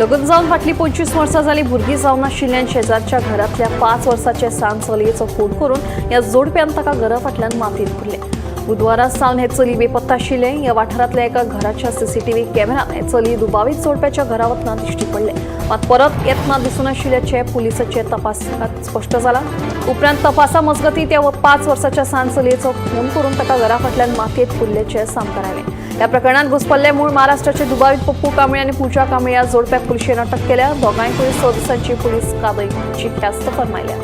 लग्न जावन फाटलीं 25 वर्सां जालीं भुरगीं जावनाशिल्ल्यान शेजारच्या घरांतल्या 5 वर्साचे सान चलयेचो खून करून ह्या जोडप्यान ताका घरा फाटल्यान मातयेंत पुरलें. बुधवारा सावन हे चली बेपत्ता आशिल्लें. ह्या वाठारांतल्या एका घराच्या सीसीटीव्ही कॅमेरात हे चली दुबावीत जोडप्याच्या घरा वतना दिश्टी पडले. मात परत येतना दिसूनाशिल्ल्याचे पुलिसाचे तपासात स्पश्ट जाला. उपरांत तपासा मजगती त्या 5 वर्साच्या सान चलयेचो खून करून ताका घरा फाटल्यान मातयेंत पुरल्याचे सामकार आयलें. ह्या प्रकरणात घुसपल्ले मूळ महाराष्ट्राचे दुबावीत पप्पू कांबळे आनी पूजा कांबळे ह्या जोडप्याक पुलिशेन अटक केल्या. दोगांयकूय 6 दिसांची पुलीस कादयची ख्यास्त फर्मायल्या.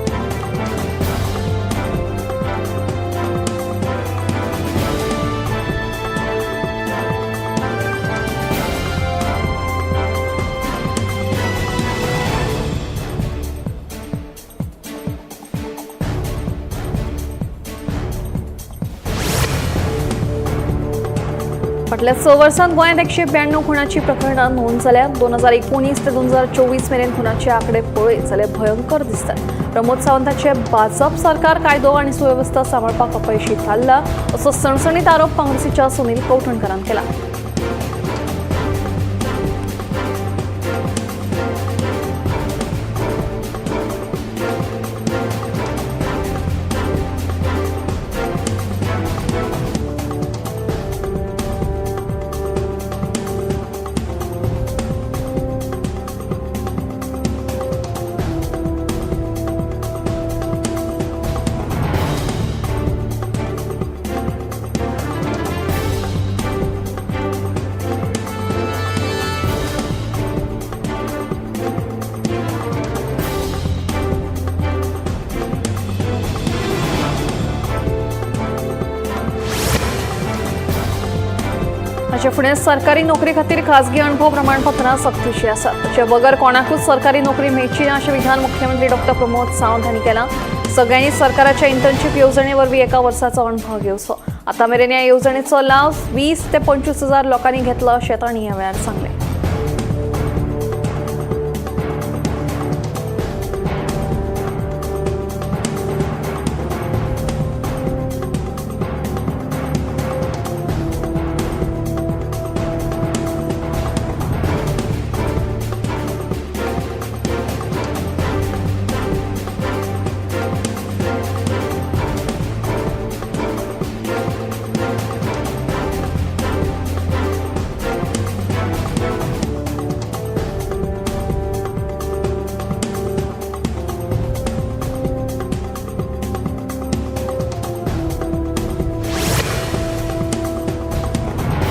फाटल्या 6 वर्सांत गोंयांत 192 खुनाची प्रकरणां नोंद जाल्यात. 2019 ते 2024 मेरेन खुनाचे आंकडे पळयत जाल्यार भयंकर दिसतात. प्रमोद सावंताचे भाजप सरकार कायदो आनी सुवेवस्था सांबाळपाक अपयशी थारला असो सणसणीत आरोप काँग्रेसीच्या सुनील कवठणकरान केला. ताचे फुडें सरकारी नोकरी खातीर खाजगी अणभव प्रमाणपत्रां सक्तीची आसात. ताचे बगर कोणाकूच सरकारी नोकरी मेळची ना अशें विधान मुख्यमंत्री डॉक्टर प्रमोद सावंत हांणी केलां. सगळ्यांनी सरकाराच्या इंटर्नशीप येवजणे वरवीं 1 वर्साचो अणभव घेवचो. आतां मेरेन ह्या येवजणेचो लाव 20 ते 25 हजार लोकांनी घेतला अशें तांणी ह्या वेळार सांगलें.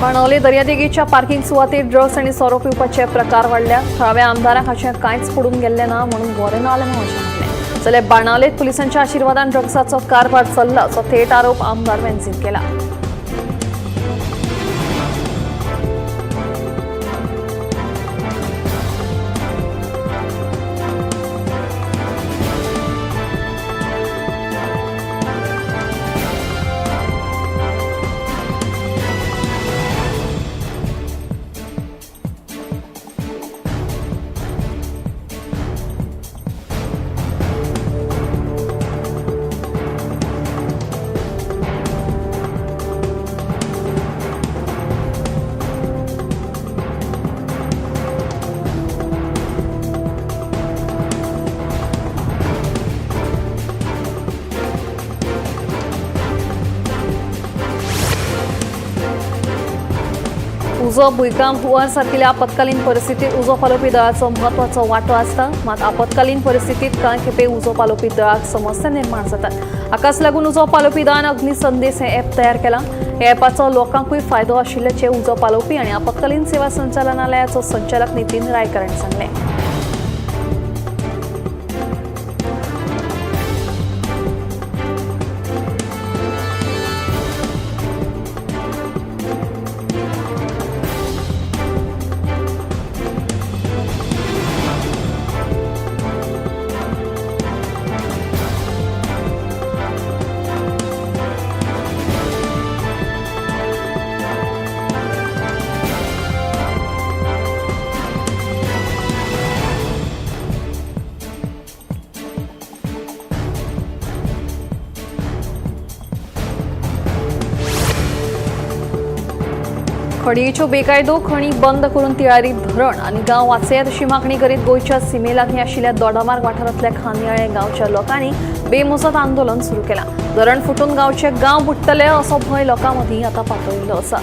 बाणावले दर्यादेगेच्या पार्किंग सुवातेर ड्रग्स आनी सोरो पिवपाचे प्रकार वाडल्या. थळाव्या आमदारांक हाचें कांयच पडून गेल्लें ना म्हणून बरें ना जालें म्हणून म्हणलें. जाल्यार बाणावलेत पुलिसांच्या आशिर्वादान ड्रग्साचो कारभार चल्ला असो थेट आरोप आमदार वेन्झीन केला. उजो, भुंयकांप, हुंवार सारकिल्या आपत्कालीन परिस्थितीत उजो पालोवपी दळाचो म्हत्वाचो वांटो आसता. मात आपत्कालीन परिस्थितीत कांय खेपे उजो पालोवपी दळाक समस्या निर्माण जातात. हाकाच लागून उजो पालोवपी दळान अग्निसंदेश हें ॲप तयार केलां. ह्या ॲपाचो लोकांकूय फायदो आशिल्ल्याचें उजो पालोवपी आनी आपत्कालीन सेवा संचालनालयाचो संचालक नितीन रायकर हांणी सांगलें. खडयेच्यो बेकायदो खणी बंद करून तिळारी धरण आनी गांव वाचयात अशी मागणी करीत गोंयच्या सिमे लागीं आशिल्ल्या दोडामार्ग वाठारांतल्या खांदयाळे गांवच्या लोकांनी बेमुजत आंदोलन सुरू केलां. धरण फुटून गांवचे गांव बुडटले असो भंय लोकां मदीं आतां पातळिल्लो आसा.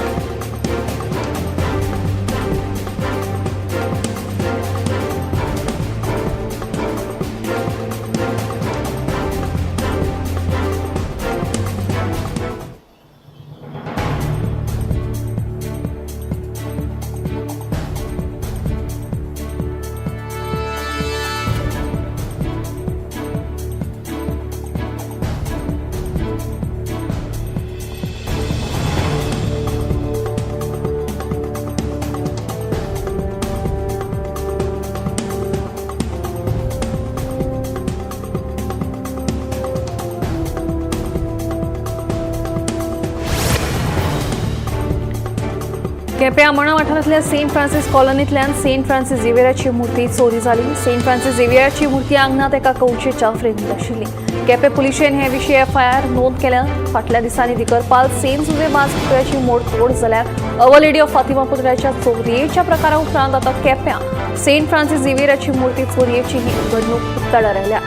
केपें आमोणा वाठारांतल्या सेंट फ्रांसीस कॉलनींतल्यान सेंट फ्रांसीस झेवियराची मूर्ती चोरी जाली. सेंट फ्रांसीस झेवियराची मूर्ती आंगणांत एका कंवचेच्या फ्रेमींत आशिल्ली. केपें पुलिशेन हे विशीं एफआयआर नोंद केल्या. फाटल्या दिसांनी दिकरपाल सेंट जुवे वाज पुतळ्याची मोडतोड जाल्यार our lady of Fatima पुतळ्याच्या चोरयेच्या प्रकारा उपरांत आतां केप्यां सेंट फ्रांसीस झेवियराची मूर्ती चोरयेची ही घडणूक उक्ताडार आयल्या.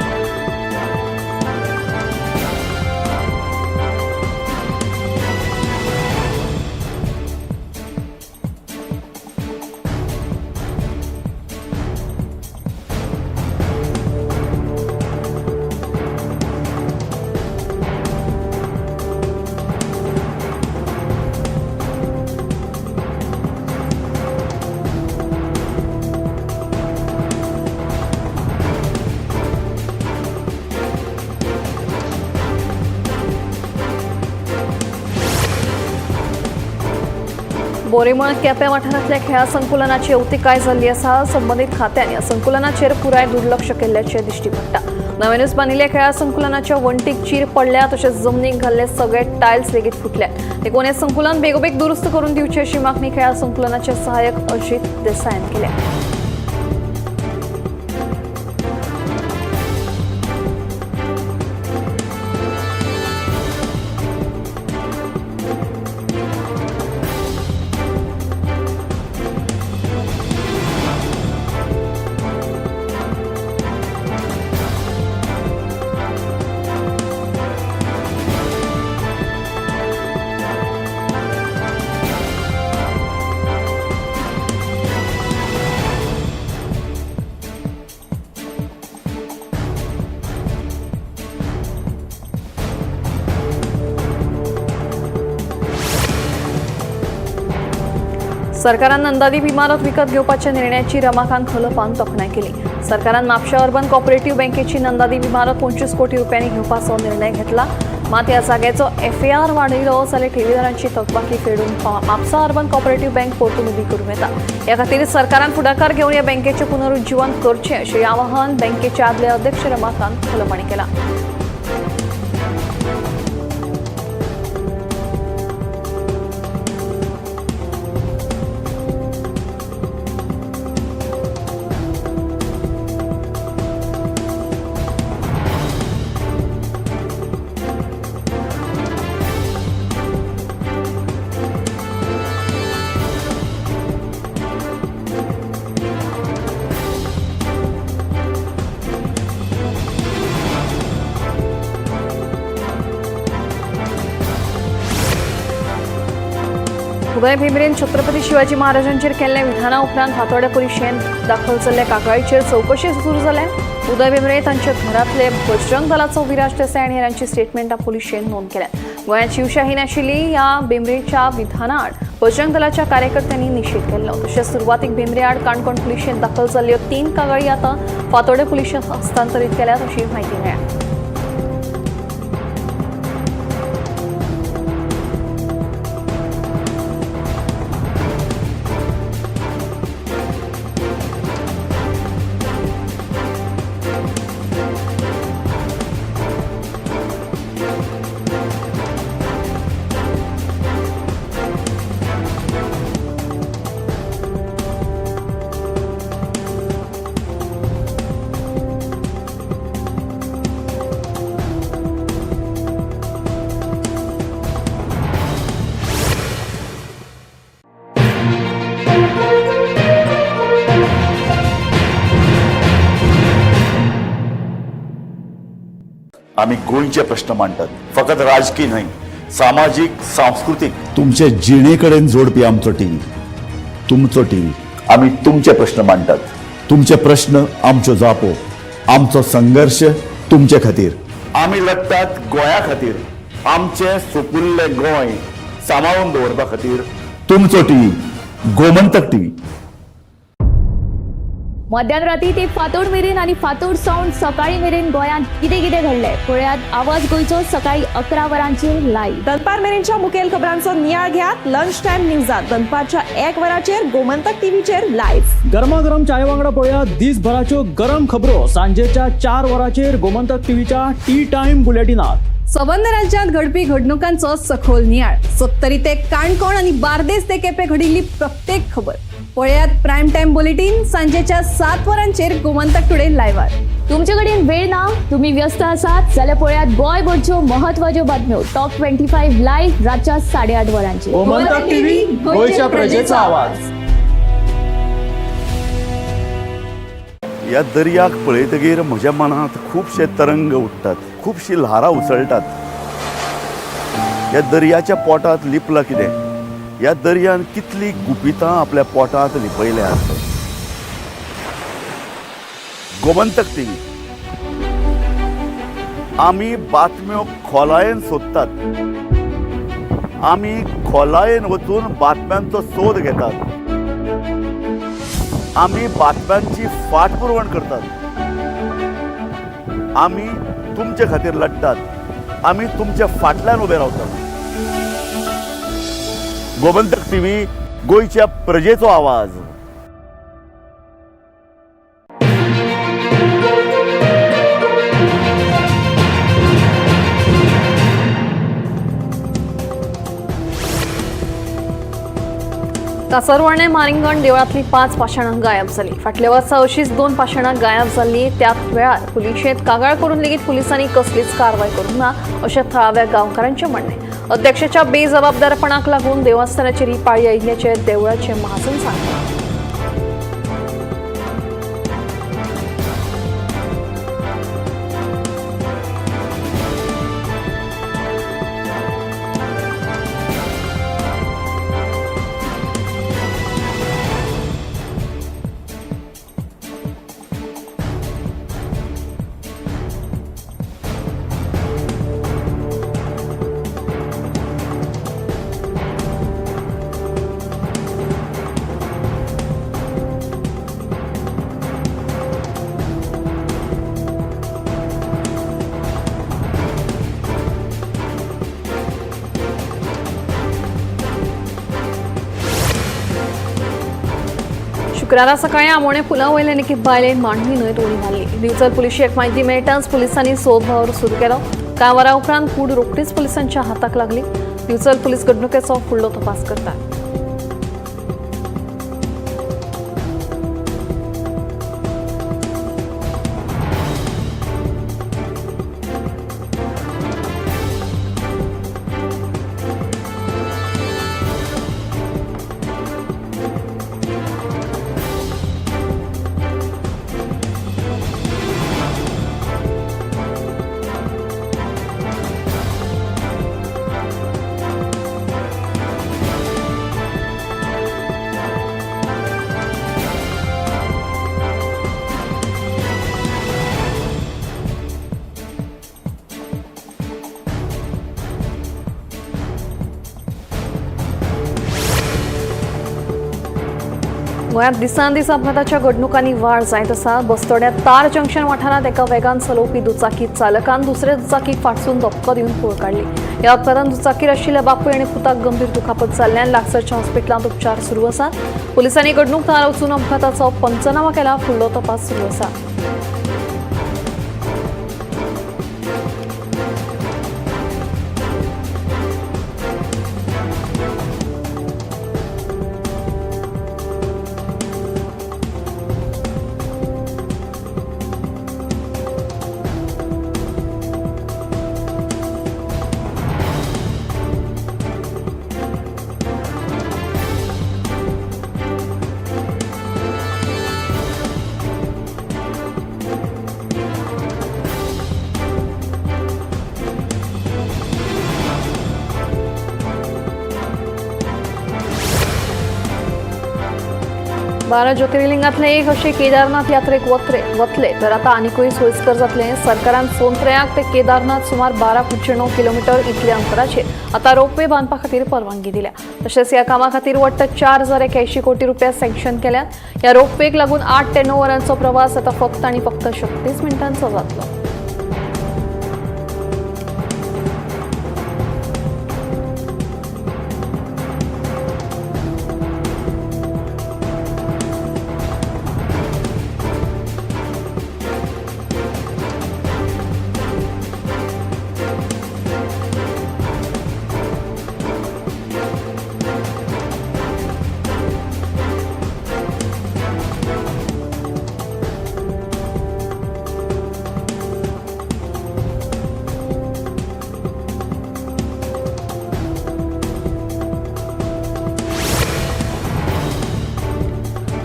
बोरेमळ केपें वाठारांतल्या खेळा संकुलनाची अवतिकाय जाल्ली आसा. संबंदीत खात्यान ह्या संकुलनाचेर पुराय दुर्लक्ष केल्ल्याचें दिश्टी पडटा. नव्यानूच बांदिल्ल्या खेळा संकुलनाच्या वण्टीक चीर पडल्या, तशेंच जमनीक घाल्ले सगळे टायल्स लेगीत फुटल्यात. देखून हें संकुलन बेगोबेग दुरुस्त करून दिवचें अशी मागणी खेळा संकुलनाचे सहाय्यक अजित देसायान केल्या. सरकारान नंदादीप इमारत विकत घेवपाच्या निर्णयाची रमाकांत खलपान तोखणाय केली. सरकारान म्हापशा अर्बन कॉपरेटिव्ह बँकेची नंदादीप इमारत 25 कोटी रुपयांनी घेवपाचो निर्णय घेतला. मात ह्या जाग्याचो एफएआर वाडयलो जाल्यार ठेवीदारांची थकबाकी फेडून म्हापसा अर्बन कॉपरेटिव्ह बँक परतून उबी करूं येता. ह्या खातीर सरकारान फुडाकार घेवन ह्या बँकेचें पुनरुज्जीवन करचें अशें आवाहन बँकेचे आदले अध्यक्ष रमाकांत खलप हांणी केलां. उदय भेंब्रेन छत्रपती शिवाजी महाराजांचेर केल्ल्या विधाना उपरांत फातोड्या पुलिशेन दाखल जाल्ल्या कागाळीचेर चवकशी सुरू जाल्या. उदय भेंब्रे तांच्या घरांतले बजरंग दलाचो विराज देसाय आनी हेरांची स्टेटमेंटां पुलिशेन नोंद केल्या. गोंयांत शिवशाही नाशिल्ली ह्या भेंब्रेच्या विधानाआड बजरंग दलाच्या कार्यकर्त्यांनी निशेध केल्लो. तशेंच सुरवातीक भेंब्रे आड काणकोण पुलिशेन दाखल जाल्ल्यो 3 कागाळी आतां फातोड्या पुलिशेन हस्तांतरीत केल्यात अशी म्हायती मेळ्ळ्या. आमी गोंयचे प्रश्न मांडटात, फकत राजकी न्हय, सामाजीक, सांस्कृतीक, तुमचे जिणे कडेन जोडपी आमचो टीव्ही, तुमचो टीव्ही. आमी तुमचे प्रश्न मांडटात, तुमचे प्रश्न आमच्यो जापो, आमचो संघर्श तुमचे खातीर. आमी लढटात गोंया खातीर, आमचें सुपुल्लें गोंय सांबाळून दवरपा खातीर. तुमचो टीव्ही, गोमंतक टीव्ही. मध्यान राती ते फांतोड मेरेन आनी फांतोड सावन सकाळी मेरेन गोंयांत कितें कितें घडलें पळयात आवाज गोंयचो सकाळी 11 वरांचेर लायव्ह. दनपार मेरेनच्या मुखेल खबरांचो नियाळ घेयात लंच टायम न्यूजात दनपारच्या 1 वराचेर गोमंतक टीव्हीचेर लायव्ह. गरमागरम चाय वांगडा पळया दिसभराच्यो गरम खबरो सांजेच्या 4 वरांचेर गोमंतक टीव्हीच्या टी टायम बुलेटिनात. सबंद राज्यांत घडपी घडणुकांचो सखोल नियाळ, सत्तरी ते काणकोण आनी बार्देस ते केपें घडिल्ली प्रत्येक खबर पळयात प्रायम टायम बुलेटीन सांजेच्या 7 वरांचेर गोमंतक टुडे लायव्हार. तुमचे कडेन वेळ ना, तुम्ही व्यस्त आसात जाल्यार पळयात गोंयभरच्यो महत्वाच्यो बातम्यो टॉप 25 लायव्ह रातच्या 8:30 वरांचेर. गोमंतक टीव्ही, गोंयच्या प्रजेचा आवाज. ह्या दर्याक पळयतगीर म्हज्या मनांत खुबशे तरंग उठ्ठात, खुबशीं ल्हारां उसळटात. ह्या दर्याच्या पोटांत लिपलां कितें? ह्या दर्यान कितलीं गुपितां आपल्या पोटांत लिपयल्यात? गोमंतक टीव्ही, आमी बातम्यो खोलायेन सोदतात, आमी खोलायेन वचून बातम्यांचो सोद घेतात, आमी बातम्यांची फाटपुरवण करतात. आमी तुमचे खातीर लढटात, आमी तुमच्या फाटल्यान उबे रावतात. गोमंतक टीव्ही, गोंयच्या प्रजेचो आवाज. कासरवाणे मारिंगण देवळांतली 5 पाशाणां गायब जाली. फाटल्या वर्सा अशीच 2 पाशाणां गायब जाल्ली. त्याच वेळार पुलिशेंत कागाळ करून लेगीत पुलिसांनी कसलीच कारवाय करूंक ना अशें थळाव्या गांवकारांचें म्हणणें. अध्यक्षाच्या बेजबाबदारपणाक लागून देवस्थानाचेर ही पाळी आयिल्ल्याचें देवळाचे महाजन सांगतात. शुक्रारा सकाळी आमोणे पुला वयल्यान एके बायलेन मांडवी न्हंयत उडी मारली. दिवचल पुलिशेक म्हायती मेळटाच पुलिसांनी सोद वावर सुरू केलो. कांय वरां उपरांत कूड रोखडीच पुलिसांच्या हाताक लागली. दिवचल पुलीस घडणुकेचो फुडलो तपास करतात. गोंयांत दिसान दीस अपघाताच्या घडणुकांनी वाड जायत आसा. बस्तोड्या तार जंक्शन वाठारांत एका वेगान चलोवपी दुचाकी चालकान दुसऱ्या दुचाकीक फाटसून धपको दिवन पळ काडली. ह्या अपघातान दुचाकीर आशिल्ल्या बापूय आनी पुताक गंभीर दुखापत जाल्ल्यान लागसरच्या हॉस्पिटलांत उपचार सुरू आसात. पुलिसांनी घडणूक थळार वचून अपघाताचो पंचनामा केला. फुडलो तपास सुरू आसा. 12 ज्योतिर्लिंगांतले एक अशें केदारनाथ यात्रेक वतले तर आता आनिकूय सोयीस्कर जातले। सरकारान सोनप्रयाग ते केदारनाथ सुमार 12.9 किलोमीटर इतले अंतराचेर आता रोपवे बांदपा खातीर परवानगी दिल्या। तशेंच ह्या कामा खातीर वट्ट 4081 कोटी रुपया सँक्शन केल्यात। ह्या रोपवेक लागून 8 ते 9 वरांचो प्रवास आता फक्त आनी फक्त 36 मिनटांचो जातलो।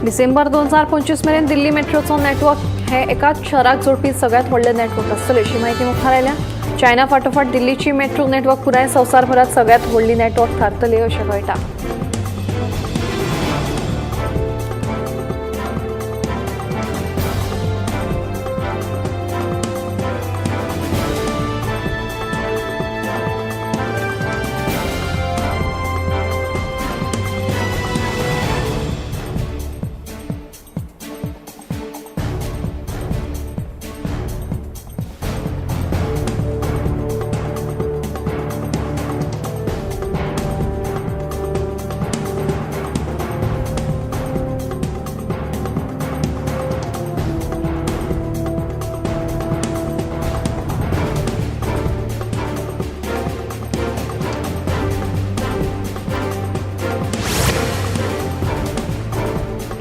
डिसेंबर 2025 मेरेन दिल्ली मेट्रोचो नेटवर्क हे एकाच शहराक जोडपी सगळ्यात व्हडलें नेटवर्क आसतलें अशी म्हायती मुखार आयल्या। चायना फाटोफाट दिल्लीची मेट्रो नेटवर्क पुराय संवसारभरात सगळ्यात व्हडली नेटवर्क थारतली अशें कळटा।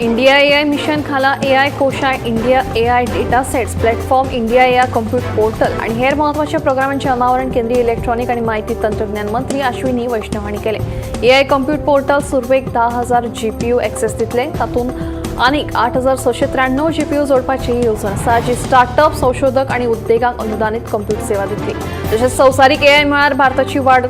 इंडिया एआय मिशन खाला एआय कोशा, India AI data sets platform, India AI compute portal आणि हेर महत्त्वाच्या प्रोग्रामांचे अनावरण केंद्रीय इलेक्ट्रॉनिक आणि माहिती तंत्रज्ञान मंत्री अश्विनी वैष्णव हांणी केले। एआय कम्प्युट पोर्टल सुरवेक 10,000 जीपीयू एक्सेस दितले, तातूंत आनीक 8,693 जीपीयू जोडपाची येवजण आसा, जी स्टार्टअप, संशोधक आणि उद्देगांक अनुदानित कम्प्युट सेवा दितली। तशेंच संवसारीक एआय मळार भारताची वाड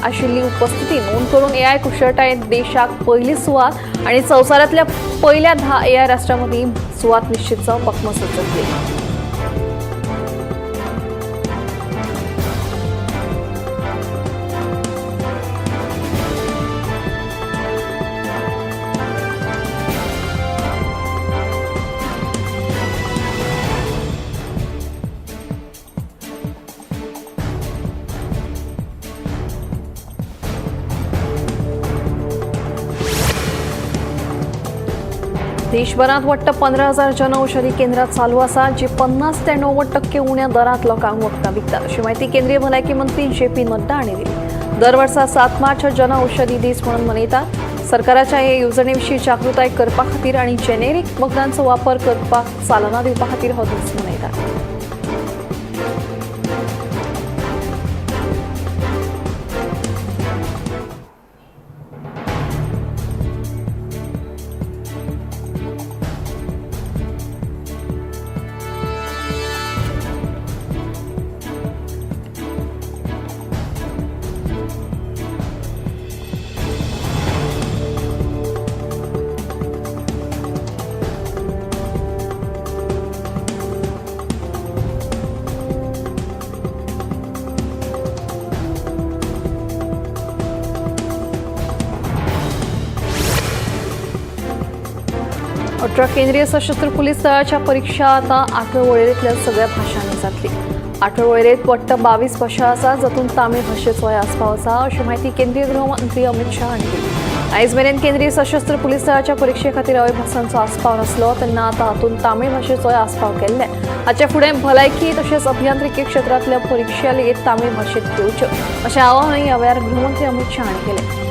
आशिल्ली उपस्थिती नोंद करून एआय कुशळटायेंत देशाक पयली सुवात आणि संवसारांतल्या पयल्या 10 एआय राष्ट्रांमदीं सुवात निश्चित जावपाक मजत जातली। देशभरात वट्ट 15,000 जनऔषधी केंद्रां चालू आसा, जी 50 ते 90% उण्या दरात लोकांक वखदां विकतात अशी म्हायती केंद्रीय भलायकी मंत्री जे.पी. नड्डा हांणी दिली। दर वर्सा 7 मार्च हो जनऔषधी दीस म्हणून मनयतात। सरकाराच्या हे येवजणे विशीं जागृताय करपा खातीर आनी जेनेरीक वखदांचो वापर करपाक चालना दिवपा खातीर हो दीस मनयतात। अठरा केंद्रीय सशस्त्र पोलीस दळाच्या परीक्षा आता 8व्या वळेरेंतल्या सगळ्या भाशांनी जातली। 8व्या वळेरेंत वट्ट 22 भाशा आसा, जातूंत तामीळ भाशेचोय आस्पाव आसा अशी म्हायती केंद्रीय गृहमंत्री अमित शाह हांणी दिली। आयज मेरेन केंद्रीय सशस्त्र पोलीस दळाच्या परीक्षे खातीर हय भासांचो आस्पाव नासलो तेन्ना आतां हातूंत तामीळ भाशेचोय आस्पाव केल्ले। हाचे फुडें भलायकी तशेंच अभियांत्रिकी क्षेत्रांतल्या परीक्षा लेगीत तामीळ भाशेंत घेवच्यो अशें आवाहनूय ह्या वेळार गृहमंत्री अमित शाह हांणी केलें।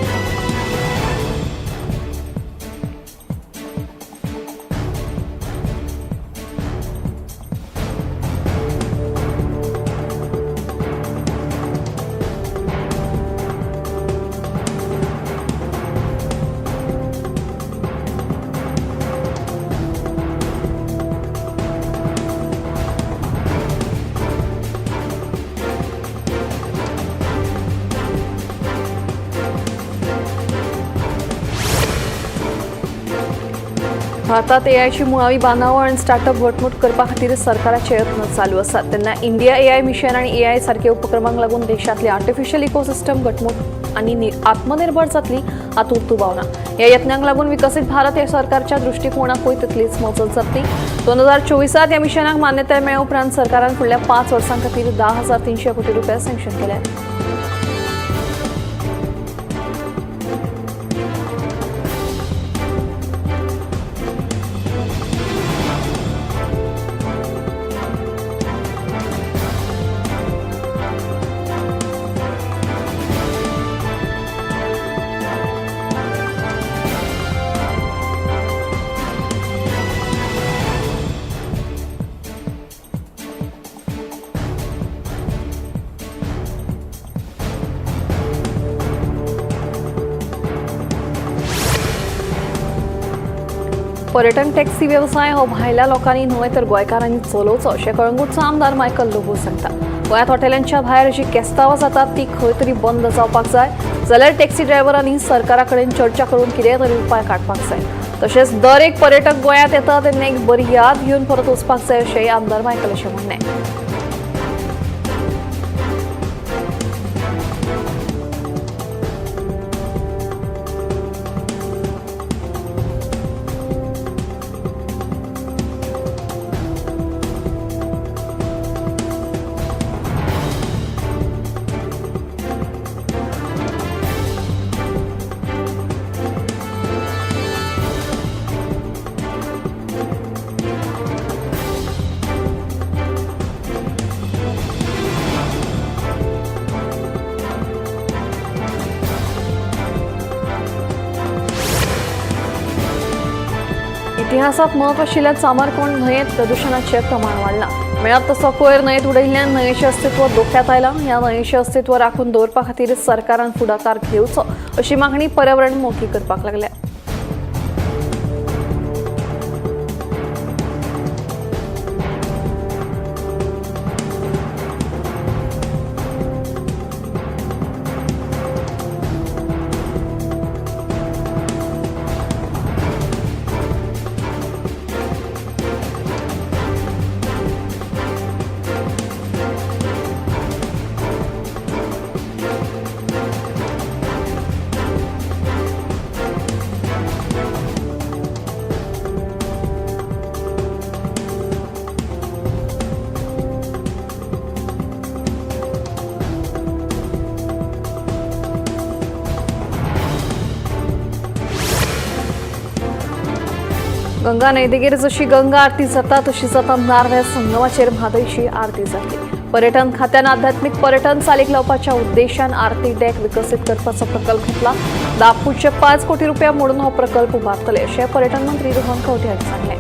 भारतात एआयची मुळावी बांदावळ आनी स्टार्टअप घटमूट करपा खातीर सरकाराचे यत्न चालू आसात. तेन्ना इंडिया एआय मिशन आनी एआय सारके उपक्रमांक लागून देशांतली आर्टिफिशियल इकोसिस्टम घटमूट आनी आत्मनिर्भर जातली हातूंत दुबाव ना. ह्या यत्नांक लागून विकसीत भारत ह्या सरकारच्या दृश्टिकोणाकूय तितलीच मजत जातली. 2024 ह्या मिशनाक मान्यताय मेळ्ळे उपरांत सरकारान फुडल्या 5 वर्सां खातीर 10,300 कोटी रुपया सँक्शन केले. पर्यटन टॅक्सी वेवसाय हो भायल्या लोकांनी न्हय तर गोंयकारांनी चलोवचो अशें कळंगूटचो आमदार मायकल लोबो सांगता. गोंयांत हॉटेलांच्या भायर जी केस्तांवां जातात ती खंय तरी बंद जावपाक जाय, जाल्यार टॅक्सी ड्रायव्हरांनी सरकारा कडेन चर्चा करून कितें तरी उपाय काडपाक जाय. तशेंच दर एक पर्यटक गोंयांत येता तेन्ना एक बरी याद घेवन परत वचपाक जाय अशेंय आमदार मायकलाचें म्हणणें. इतिहासात महत्व आशिल्ल्या चामारकोण न्हंयेंत प्रदुशणाचें प्रमाण वाडलां. मेळत तसो कोयर न्हंयेंत उडयिल्ल्यान न्हंयेचें अस्तित्व धोक्यांत आयलां. ह्या न्हंयेचें अस्तित्व राखून दवरपा खातीर सरकारान फुडाकार घेवचो अशी मागणी पर्यावरण मोगी करपाक लागल्या. गंगा न्हंयेदेगेर जशी गंगा आरती जाता तशीच आतां नार्व्या संगमाचेर म्हादयची आरती जातली. पर्यटन खात्यान आध्यात्मिक पर्यटन चालीक लावपाच्या उद्देशान आरती डेक विकसीत करपाचो प्रकल्प घेतला. 10.5 कोटी रुपया मोडून हो प्रकल्प उबारतले अशें पर्यटन मंत्री रोहन खंवटे हांणी सांगलें.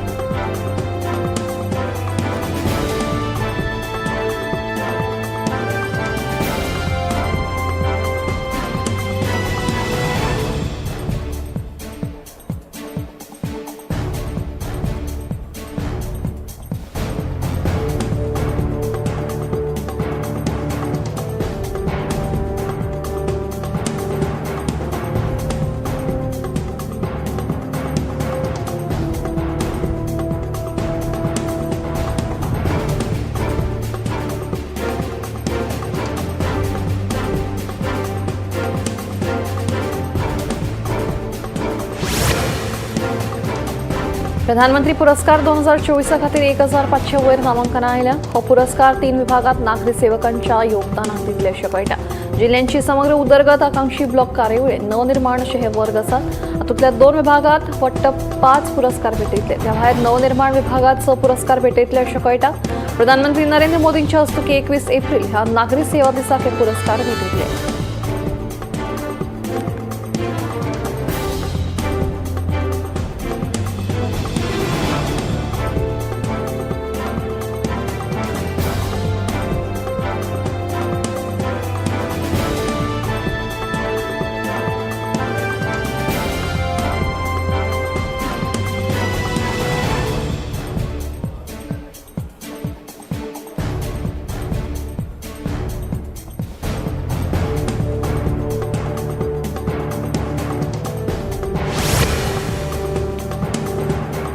प्रधानमंत्री पुरस्कार 2024 खातीर 1500 वयर नामांकनां आयल्या. हो पुरस्कार 3 विभागात नागरी सेवकांच्या योगदानाक दितले अशें कळटा. जिल्ल्यांची समग्र उदरगत आकांक्षी ब्लॉक कार्यावळी नवनिर्माण अशे हे वर्ग आसात. हातूंतल्या 2 विभागात वट्ट 5 पुरस्कार भेटयतले. त्या भायर नवनिर्माण विभागात 6 पुरस्कार भेटयतले अशें कळटा. प्रधानमंत्री नरेंद्र मोदींच्या हस्तुकीं 21 एप्रिल ह्या नागरी सेवा दिसाक हे पुरस्कार भेटयतले.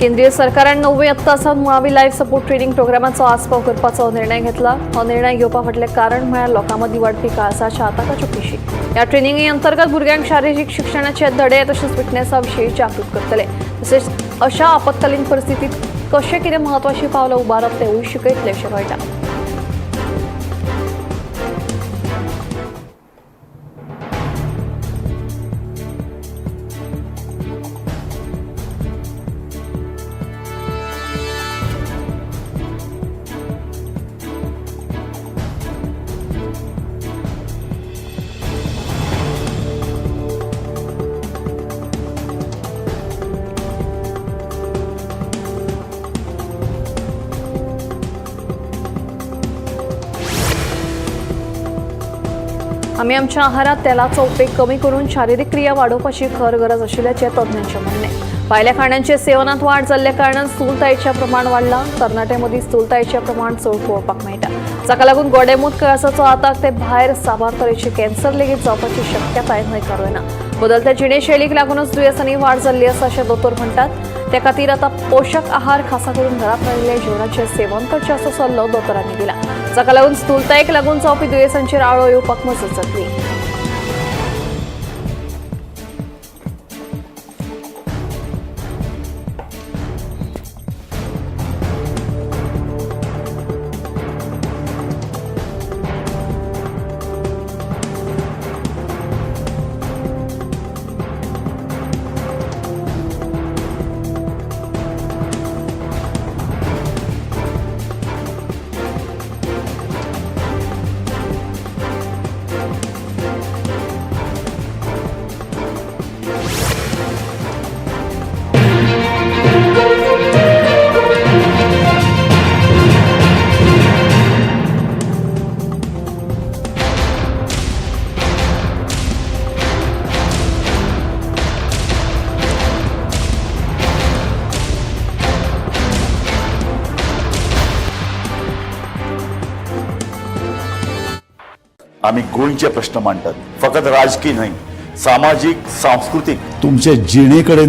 केंद्रीय सरकारान णववे यत्ता सावन मुळावी लायफ सपोर्ट ट्रेनिंग प्रोग्रामाचो आस्पाव करपाचो निर्णय घेतला. हो निर्णय घेवपा फाटलें कारण म्हळ्यार लोकां मदीं वाडपी काळजाच्या आताकाच्यो पेशी. ह्या ट्रेनिंगे अंतर्गत भुरग्यांक शारिरीक शिक्षणाचे धडे तशेंच फिटनेसा विशीं जागृत करतले. तशेंच अशा आपत्कालीन परिस्थितीत कशें कितें म्हत्वाचीं पावलां उबारप तेवूय शिकयतले अशें कळटा. आमी आमच्या आहारात तेलाचो उपेग कमी करून शारिरीक क्रिया वाडोवपाची खर गरज आशिल्ल्याचें तज्ञांचें म्हणणें. भायल्या खाणांचे सेवनांत वाड जाल्ल्या कारणान स्थूलतायेचें प्रमाण वाडलां. तरणाट्यां मदीं स्थूलतायेचें प्रमाण चड पळोवपाक मेळटा, जाका लागून गोडेंमूत, काळजाचो आताक ते भायर साबार तरेचे कॅन्सर लेगीत जावपाची शक्यताय न्हयकारूं येना. बदलत्या जिणेशैलीक लागूनच दुयेंसांनी वाड जाल्ली आसा अशें दोतोर म्हणटात. त्या खातीर आतां पोशक आहार खासा करून घरांत रांदिल्ल्या जेवणाचें सेवन करचें असो सल्लो दोतोरांनी दिला, जाका लागून स्थूलतायेक लागून जावपी दुयेंसांचेर आळो येवपाक मजत जातली. आमी गोंयचे प्रश्न मांडटात, फकत राजकी न्हय, सामाजीक, सांस्कृतीक, तुमचे जिणे कडेन.